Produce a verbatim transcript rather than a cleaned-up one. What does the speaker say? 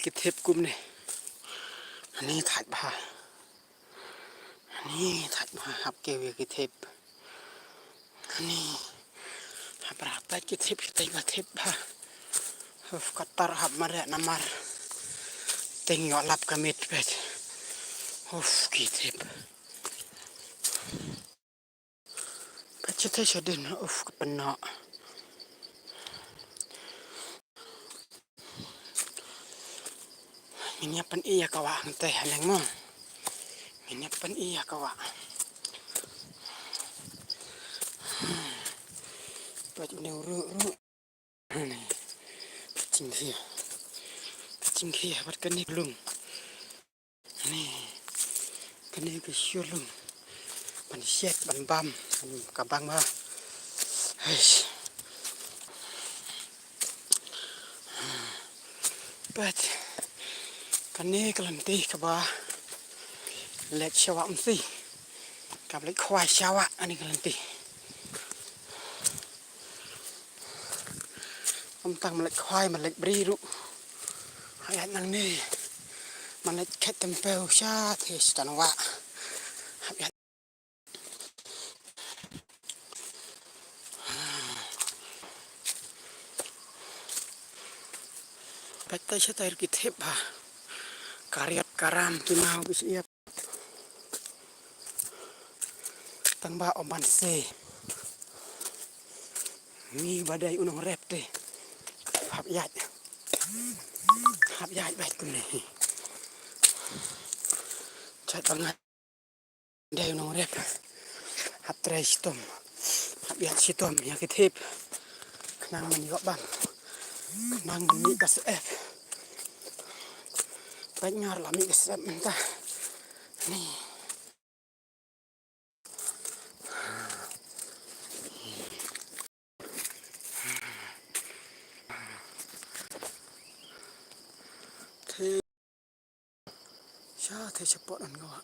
Ki thep kumne. Ani thait bha. Ani thait bha, hap kiew ïa ki thep. Ani. Hap rah peit ki thep, ki thep, ki thep bha. Uf, katar hap mareh namar. Teng ïoh lap ka miet peit. Uf, ki thep. Peit shatei shadien, uf, ka pynnoh. Ngin ïa pyn-i ïa ka wah hangtei haneng mo. Ngin ïa pyn-i ïa ka wah. Peit une u ruh ruh. Ka jingkhia. Ka jingkhia bad kane ka lung. Ani. Kane ka shu lung. Ban shet, ban bam, ban ka bang ba. Hais. Peit. Kane ka lynti kaba leit sha wah umsi. Kaba leit khwai sha wah kane ka lynti. Ym tang ma leit khwai, ma leit bri ruh. Hap ïaid nangne. Ma leit khet tempeu shatei sha tang wah. Hap ïaid. Peit tei shatei ruh ki thep bha. Ka riat ka ram ki maw ki shyiap. Tang ba ym ban se. Ngi ba dei u nongrep te. Hap ïaid. Hap ïaid beit kumne. Jait ba nga dei u nongrep. Hap trei shitom. Hap ïaid shitom ïa ki thep. Khnang ban ïoh bam. Khnang ban mih ka syep. Peit nga ruh la mih ka syep mynta. Ni. Te shatei shapoh don ka wah.